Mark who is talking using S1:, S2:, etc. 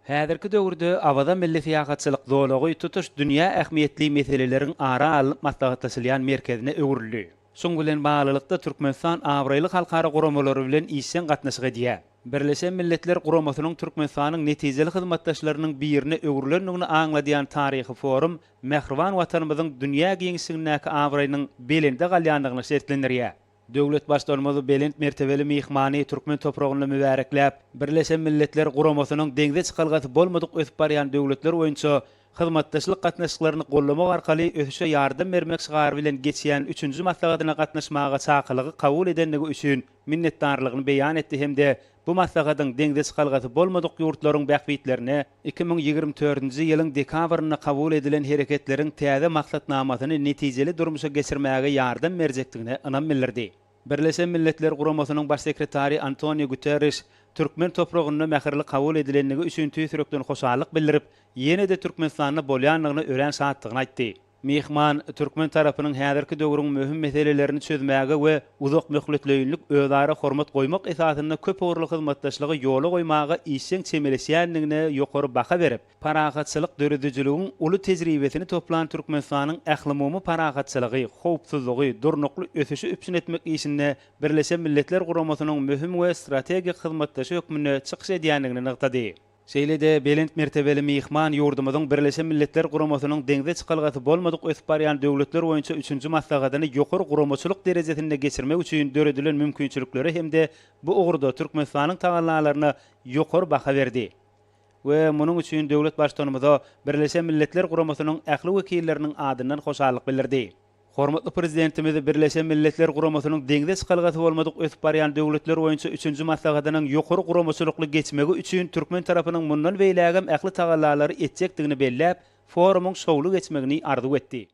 S1: Häzirki döwürde Awaza milli syýahatçylyk zolagy tutuş dünýä ähmiýetli meseleleriň ara alnyp maslahatlaşylýan merkezine öwrüldi. Şuň bilen baglylykda, Türkmenistan abraýly halkara guramalary bilen işjeň gatnaşyk edýär. Birleşen Milletler Guramasynyň Türkmenistanyň netijeli hyzmatdaşlarynyň birine öwrülendigini aňladýan taryhy forum mähriban Watanymyzyň dünýä giňişligindäki abraýynyň belende galýandygyny şertlendirýär. Döwlet Baştutanymyz belent mertebeli myhmany türkmen topragynda mübärekläp, Birleşen Milletler Guramasynyň deňze çykalgasy bolmadyk ösüp barýan döwletler boýunça hyzmatdaşlyk gatnaşyklaryny goldamak arkaly ösüşe ýardam bermek şygary bilen geçýän üçünji maslahatyna gatnaşmaga çakylygy kabul edendigi üçin minnetdarlygyny beýan etdi hem-de bu maslahatyň deňze çykalgasy bolmadyk ýurtlaryň bähbitlerine 2024-nji ýylyň dekabrynda kabul edilen Hereketleriň täze maksatnamasyny netijeli durmuşa geçirmäge ýardam berjekdigine ynam bildirdi. Birleşen Milletler Guramasynyň Baş sekretary Antoniu Guterriş türkmen topragynda mähirli kabul edilendigi üçin tüýs ýürekden hoşallyk bildirip, ýene-de Türkmenistanda bolýandygyna örän şatdygyny aýtdy. Myhman türkmen tarapynyň häzirki döwrüň möhüm meselelerini çözmäge we uzakmöhletleýinlik özara hormat goýmak esasynda köpugurly hyzmatdaşlygy ýola goýmaga işjeň çemeleşýändigine ýokary baha berip, parahatçylyk döredijiligiň uly tejribesini toplan Türkmenistanyň ählumumy parahatçylygy, howpsuzlygy, durnukly ösüşi üpjün etmek işinde Birleşen Milletler Guramasynyň möhüm we strategik hyzmatdaşy hökmünde çykyş edýändigini nygtady. Şeýle-de belent mertebeli myhman ýurdumyzyň Birleşen Milletler Guramasynyň deňze çykalgasy bolmadyk ösüp barýan döwletler boýunça üçünji maslahatyny ýokary guramaçylyk derejesinde geçirmek üçin döredilen mümkinçiliklere hem-de bu ugurda Türkmenistanyň tagallalaryna ýokary baha berdi we munuň üçin döwlet Baştutanymyza Birleşen Milletler Guramasynyň ähli wekilleriniň adyndan hoşallyk bildirdi. Hormatly Prezidentimiz Birleşen Milletler Guramasynyň deňze çykalgasy bolmadyk ösüp barýan döwletler boýunça üçünji maslahatynyň ýokary guramaçylykly geçmegi üçin türkmen tarapynyň mundan beýlägem ähli tagallalary etjekdigini belläp, forumyň şowly geçmegini arzuw etdi.